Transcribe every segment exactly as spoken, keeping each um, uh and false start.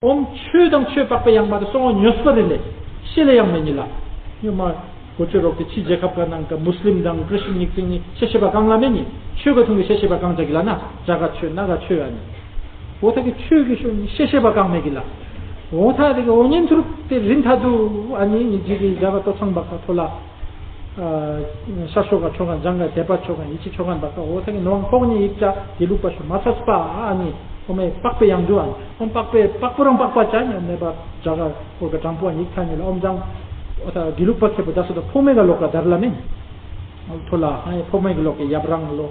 ཨོམ་ཆོས་དང་ཆོས་པགས་པའི་ཡང་མ་དེ་སོང་བ་ཉོས་པ་རེད་ལེ། ཤེས་ལེ་ཡང་མེད་ཉི་ལ། ཉོ་མ། གོ་ཆོས་རོགས་དེ་ཕྱི་རྒྱལ་ཁབ་ཀ་ནང་ཀ་མུ་སི་ལིམ་དང་ཁྲི་སི་ཊན་ཉིག་ཙིང་ནི་ཤེས་ཤེས་པ་གང་ལ་མེད་ཉི། ཆོས་ཀ་ཐུང་གི་ཤེས་ཤེས་པ་གང་ཅག་གི་ལ་ན་རྒྱ་ག་ཆོས་ན་ག་ཆོས་ཨ་ནི། འོ་ཐ་གི་ཆོས་ཀྱི་ཤོ་ནི་ཤེས་ཤེས་པ་གང་མེད་གི་ལ། འོ་ཐ་དེ་གི་འོ་ཉན་ཐུར་དེ་རིན་ཐ་དུ་ཨ་ནི་ཉི་ཇི་གི་རྒྱ་ག་ཏོ་ཚང་བ་ཀ་ཐོ་ལ། ཤར་ཕྱོགས་ཀ་ཆོ་ག་འཇང་ག་དེ་པ་ཆོ་ག་ཡི་ཆི་ཆོ་ག་བ་ཀ་འོ་ཐ་གི་ནོ་ཕོག་ཉི་ཡིག་ཅག་དེ་ལུག་པ་ཤོ་མ་ཚ་སྤ་ཨ་ནི། ཨོ་མའི་པགས་པའི་ཡང་འདུག་ཨ། ཨོ་པགས་པའི་པགས་པ་རང་པགས་པ་ཅག་ཉམས་མེད་པ་ཇ་ག་ཀོར་ག་དྲང་པོ་ཨ་ཡིག་ཐ་ཉི་ལ་ཨོམ་ཅང་། ཨོ་ད་དགེ་ལུགས་པ་ཁེ་པོ་ད་སོ་ད་ཕོ་མེ་ག་ལོག་ག་དར་ལ་མིན། ཨོ་ཐོ་ལ་ཨ་ཡེ་ཕོ་མེ་གི་ལོག་གི་ཡབ་རང་ལོ།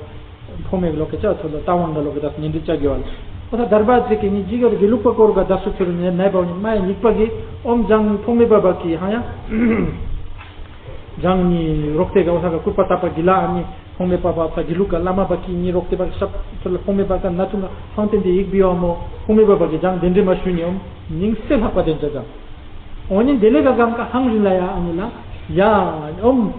ཕོ་མེ་གི་ལོག་གི་ཅག་ཐོ་ལ་ཏ་ཝང་ག་ལོག་གི་ད་སོ་ཉེ་འདི་ཅག་གི་བ་ལ། ཨོ་ད་དར་བ་ཙི་གི་ཉི་ཇི་ག་དགེ་ལུགས་པ་ཀོར་ག་ད་སོ་ཐུར་ཉེ་ནའི་བ་ཉི་མ་ཡེ་ཡིག་པ་གི་ཨོམ་ཅང་ཕོ་མེ་པ་བ་གི་ཧ་ཡ། ཇང་ནི་རོགས་ཏེ་ག་བ་ས་ག་ཀུར་པ་ཏ་པ་གི་ལ་ཨ་ནི། ཕོང་མེ་པ་པ་ཚ་གི་ལུག་ག་བླ་མ་པ་ཀི་ཉི་རོགས་ཏེ་པ་ཤབ་ཚུར་ལ་ཕོང་མེ་པ་ཀ་ན་ཐུང་ལ་ཧང་ཏེན་ཏེ་ཡིག་བི་བ་མོ་ཕོང་མེ་པ་པ་གི་ཇང་དེ་འདྲེ་མ་ཞུ་ཉི་ཨོམ་ཉིང་སེ་ལྷག་པ་དེ་འདྲ་ཇང་། ཨོ་ཉིན་དེ་ལེ་ག་གང་ཀ་ཧང་རི་ལ་ཡ་ཨ་ནི་ལ་ཡ་ཨོམ་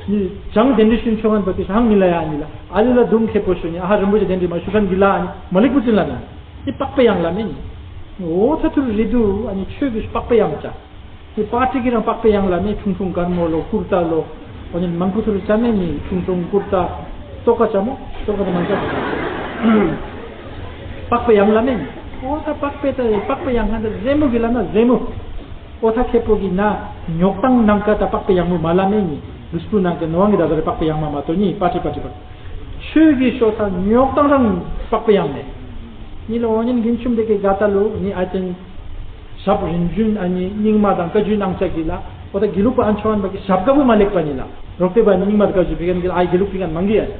ཉི་ཇང་དེ་འདྲེ་ཞུན་ཆོ་ཁན་པ་ཀི་ཧང་ཉི་ལ་ཡ་ཨ་ནི་ལ་ཨ་ལི་ལ་དུང་ཁེ་པོ་ཞུ་ཉི་ཨ་ཧ་རིན་པོ་ཆེ་དེ་འདྲེ་མ་ཞུ་ཁན་གི་ལ་ཨ་ནི་མ་ལིག་པུ་ཙིན་ལ་ནི་ཨི་པགས་པའི་ཡང་ལ་མེ་ཉི་ཨོ་ཚ་ཐུར་རི་དུ་ཨ་ནི་ཆོས་གི་པགས་པའི་ཡང་ཅ། དེ་པར་ཊི་གི་རང་པགས་པའི་ཡང་ལ་ནི་ཁྲུང་ཁྲུང་དཀར་མོ་ལོ་ཀུར་ཏ་ལོ། འོ་ནི་མང་པོ་ཚུར་ཅ་མེ་ནི་ཁྲུང་ཁྲུང་ཀུར་ཏ། ཏོ་ཀ་ཅ་མོ་ཏོ་ཀ་དེ་མང་ཅ། པགས་པའི་ཡང་ལ་ནི། འོ་ད་པགས་པའི་ད་པགས་པའི་ཡང་ང་ད་རྫས་མོ་གི་ལ་ན་རྫས་མོ། འོ་ད་ཁེ་པོ་གི་ན་ཉོག་དང་ནང་ཀ་ད་པགས་པའི་ཡང་མོ་མ་ལ་ནི་ནི་རུས་པུ་ནང་ཀ་ནོ་ཝང་གི་ད་ད་རེ་པགས་པའི་ཡང་མ་མ་ཏོ་ནི་པར་ཊི་པར་ཊི་པར། ཆོས་ཀྱི་ཤོ་ད་ཉོག་དང་རང་པགས་པའི་ཡང་ནི། ནི་ལ་འོ་ཉིན་གིན་ཆུམ་དེ་ཀའི་ག་ད་ལུ་ནི་ཨ་ཅན། ཞབས་རིན་རྒྱུན་ཨ་ནི་རྙིང་མ་དང་བཀའ་བརྒྱུད་གནང་ཆ་གི་ལ་འོ་ད་དགེ་ལུགས་པ་ཨན་ཆོ་ཨན་པ་གི་ཞབས་དཀར་པོ་མ་ལེགས་པ་ནི་ལ་རོགས་པའི་པ་ནི་རྙིང་མ་དང་བཀའ་བརྒྱུད་པའི་གན་གི་ལ་ཨ་དགེ་ལུགས་པའི་གན་མང་གི་ཨ་ནི།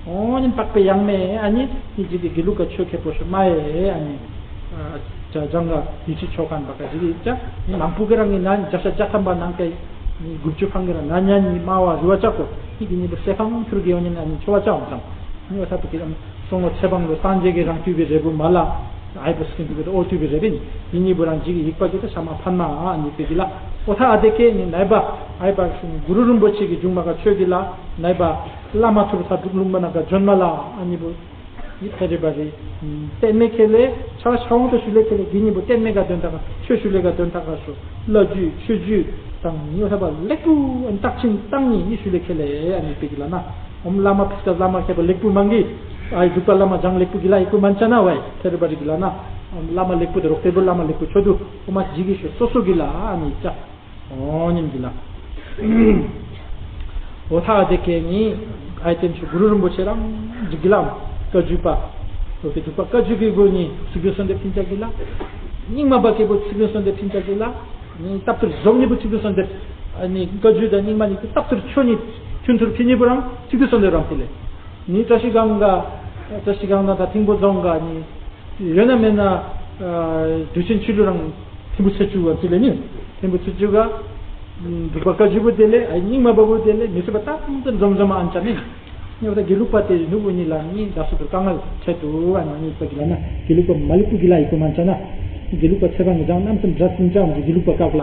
འོ་ཉིན་པགས་པའི་ཡང་མེ་ཨ་ནི་ནི་ཅི་གི་དགེ་ལུགས་ཀ་ཆོས་ཁེ་པོ་ཤོ་མ་ཡེ་ཨ་ནི། ཇ་ཇང་ག་ཡི་ཆི་ཆོ་ཁན་པ་ཀ་ཇི་གི་ཅ་ནི་མང་པོ་གི་རང་གི་ན་ཇ་ཤ་ཇ་ཐམ་པ་ནང་གི་ནི་དགུ་བཅུ་ཕང་གི་རང་ན་ཉན་ནི་མ་བ་རི་བ་ཅག་གོ་ནི་གི་ནི་པ་སེ་ཕང་ཐུར་གི་འོ་ཉིན་ཨ་ནི་ཆོ་བ་ཅག་འོང་ཙང་ནི་བ་ས་པ་གི་ཨམ། སོང་ལོ་ཚེ་འཕང་ལོ་སངས་རྒྱས་ཀྱི་རང་བཏུས་པའི་རེ་བུ་མ་ལ། ཨའི་པ་སྐྱིན་དུ་གི་ཨོ་བཏུས་པའི་རེ་བེ་ནི། ཡིན་གཉིས་པོ་རང་ཇི་གི་ཡིག་པ་གི་ད་ཤ་མ་ཕན་མ་ཨ་ནི་པེ་གི་ལ། ཨོ་ཐ་ཨ་དེ་ཀེ་ནི་ནའི་པ། ཨའི་པ་གུ་རུ་རིན་པོ་ཆེ་གི་འབྱུང་མ་ག་ཆོས་གི་ལ། ནའི་པ། བླ་མ་ཐུར་ས་དྲུག་ལུང་མ་ན་ག་ཇོན་མ་ལ་ཨ་ནི་པོ། ཡི་ཐེ་རི་བ་རི། བསྟན་མེ་ཁེ་ལེ། ཆ་ཆ་བོང་དུ་ཞུ་ལེ་ཁེ་ལེ་གི་གཉིས་པོ་བསྟན་མེ་ག་དོན་དག་ཆོས་ཞུ་ལེ་ག་དོན་དག་ག་སོ། བླ་རྒྱུད་ཆོས་རྒྱུད་དང་ཉོ་ཐ་པ་ལེགས་པོ་ཨ་ནི་བརྟག་ཅིང་བཏང་ནི་ཡི་ཞུ་ལེ་ཁེ་ལེ་ཨ་ནི་པེ་གི་ལ་ན། ཨོམ་བླ་མ་ཕུས་ཀ་བླ་མ་མཁས་པ་ལེགས་པོ་མང་གི། ཨའི་འབྲུག་པ་བླ་མ་འཇང་ལེགས་པོ་གི་ལ་ཡི་ཀོ་མན་ཆ་ན་བའི་ཐེ་རི་བ་རི་གི་ལ་ན། ཨོམ་བླ་མ་ལེགས་པོ་དེ་རོགས་ཏེ་བུ་བླ་མ་ལེགས་པོ་ཆོ་དུ་ཨོ་མ་ཇི་གི་ཤོ་སོ་སོ་གི་ལ་ཨ་ནི་ཅ། ཨོ་ཉིན་གི་ལ། ཨོ་ཐ་དེ་ཀེ་ནི་ཨའི་ཏེན་ཆུ་གུ་རུ་རིན་པོ་ཆེ་རང་ཇི་གི་ལ་བཀའ་བརྒྱུད་པ། ཨོ་ཏེ་འབྲུག་པ་བཀའ་བརྒྱུད་གི་སྒོ་ནི་ཚིག་བརྒྱུད་གསོལ་འདེབས་ཕིན་ཅ་གི་ལ། རྙིང་མ་བ་ཀེ་བུ་ཚིག་བརྒྱུད་གསོལ་འདེབས་ཕིན་ཅ་གི་ལ། ནི་སྟབས་ཐུར་ཟོག་གཉིས་པོ་ཚིག་ཏུ་སོན་ཏེ། ནི་བཀའ་བརྒྱུད་དང་རྙིང་མ་གཉིས་ཀྱི་སྟབས་ཐུར་ཆོས་ཉིད་ཐུན་ཐུར་ཕྱི་གཉིས་པོ་རང་ཚིག་ཏུ་སོན་ཏེ་རང་ཕི་ལེ། ནི་བཀྲ་ཤིས་སྒང་ག་བཀྲ་ཤིས་སྒང་དང་ཐིང་པོ་རྫོང་ག་ནི། ཡོད་ན་མེད་ན། དུས་ཆེན་ཆུ་ལུ་རང་ཐིམ་བུ་ཚེ་བཅུ་བ་ཕི་ལེ་ནི། ཐིམ་བུ་ཚེ་བཅུ་ག་འབྲུག་པ་བཀའ་བརྒྱུད་པོ་དེ་ལེ། རྙིང་མ་བ་བོ་དེ་ལེ། མི་སྲིད་པ་ཏག་ཏག་འཛོམ་འཛོམ་ཨན་ཅ་ནི། ཉོ་ད་དགེ་ལུགས་པ་དེ་ནུ་བོ་གཉིས་ལ་ནི་ད་སུ་དུ་དཀའ་ངལ་འཕྲད་དུ་བ་ནི་ཉིད་པ་གི་ལ་ན་དགེ་ལུགས་པ་མ་ལེགས་པོ་གི་ལ་ཡི་གོ་མ་ཆ་ན། དགེ་ལུགས་པ་ཚེ་བ་ངི་ཅང་རྣམ་སེམས་འདྲ་སུན་ཅང་གི་དགེ་ལུགས་པ་བཀག་ལ།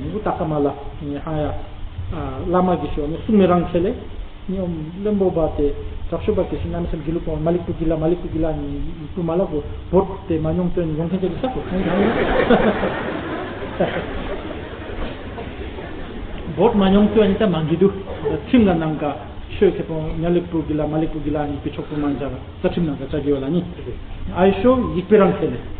ནུ་བོ་ཏག་ཀ་མ་ལ་ནི་ཧ་ཡ། བླ་མ་གི་ཤོ་ནི་གསུང་མི་རང་ཁེ་ལེ། ཉོ་བློན་པོ་པ་དེ་དྲག་ཤོས་པ་གི་སུ་རྣམ་སེམས་དགེ་ལུགས་པ་མ་ལེགས་པོ་གི་ལ་མ་ལེགས་པོ་གི་ལ་ནི་ཡིག་པོ་མ་ལ་གོ་བོད་དེ་མ་ཉུང་སྟོན་ཡོང་ཁན་ཅག་གི་ས་གོ་ཁན་ཡང་། བོད་མ་ཉུང་སྟོན་ནི་ད་མང་གི་འདུག་ཁྲིམས་ལ་ནང་ག་ཆོས་ཁེ་པོ་ཉ་ལེགས་པོ་གི་ལ་མ་ལེགས་པོ་གི་ལ་ནི་པི་ཆོག་པོ་མ་འཇག་རྩ་ཁྲིམས་ནང་ག་ཅག་གི་ཡོད་ལ་ནི། ཨའི་ཤོ་ཡིག་པེ་རང་ཁེ་ལེ།